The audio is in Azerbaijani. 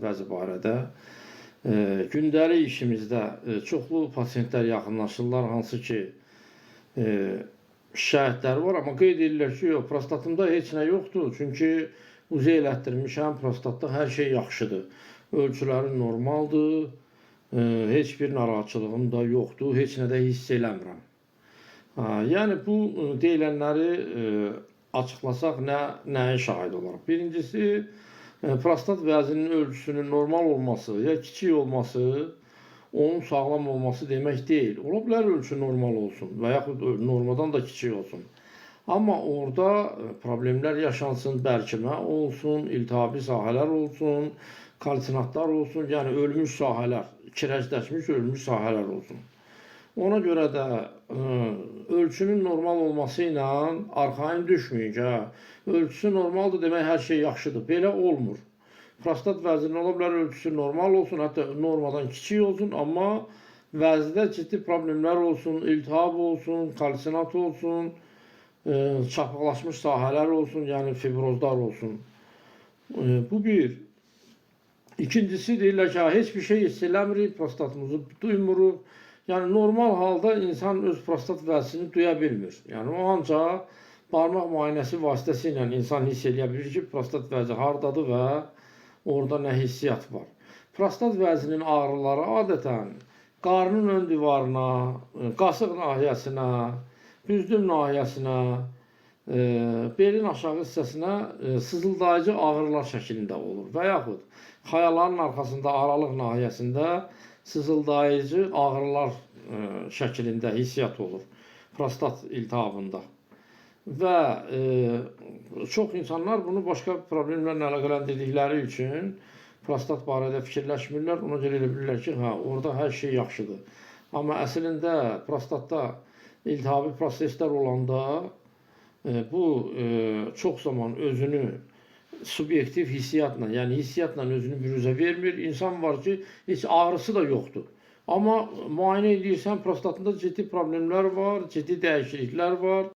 Vəzi barədə gündəlik işimizdə çoxlu pasientlər yaxınlaşırlar, hansı ki şikayətləri var, amma qeyd edirlər ki, yox, prostatımda heç nə yoxdur, çünki UZI elətdirmişəm, prostatda hər şey yaxşıdır. Ölçüləri normaldır, heç bir narahatçılığım da yoxdur, heç nə də hiss eləmirəm. Yəni bu deyilənləri açıqlasaq nəyə şahid olarıq? Birincisi, prostat vəzinin ölçüsünün normal olması ya kiçik olması onun sağlam olması demək deyil. Ola bilər ölçü normal olsun və yaxud normadan da kiçik olsun. Amma orada problemlər yaşansın, bərkimə olsun, iltihabi sahələr olsun, kalsinatlar olsun, yəni ölmüş sahələr, kirəcləşmiş ölmüş sahələr olsun. Ona görə də ölçünün normal olması ilə arxayın düşməyin ki, hə, ölçüsü normaldır demək hər şey yaxşıdır. Belə olmur. Prostat vəzinin ola bilər ölçüsü normal olsun, hətta normadan kiçik olsun, amma vəzidə ciddi problemlər olsun, iltihab olsun, kalsinat olsun, çapıqlaşmış sahələr olsun, yəni fibrozlar olsun. Bu bir. İkincisi deyirlər ki, heç bir şey hiss eləmirik, prostatımızı duymuruq. Yəni normal halda insan öz prostat vəzini duya bilmir. Yəni o ancaq barmaq müayinəsi vasitəsilə insan hiss eləyə bilir ki, prostat vəzi hardadır və orada nə hissiyyat var. Prostat vəzinin ağrıları adətən qarnın ön divarına, qasıq nahiyəsinə, büzdüm nahiyəsinə, belin aşağı hissəsinə sızıldayıcı ağrılar şəklində olur və yaxud xayaların arxasında aralıq nahiyəsində sızıldayıcı ağrılar şəklində hissiyyat olur prostat iltihabında. Və çox insanlar bunu başqa problemlərlə əlaqələndirdikləri üçün prostat barədə fikirləşmirlər. Ona görə elə bilirlər ki, hə, orada hər şey yaxşıdır. Amma əslində prostatda iltihabi proseslər olanda bu çox zaman özünü subyektiv hissiyatla, yəni hissiyatla özünü büruzə vermir. İnsan var ki, heç ağrısı da yoxdur. Amma müayinə edirsən, prostatında ciddi problemlər var, ciddi dəyişikliklər var.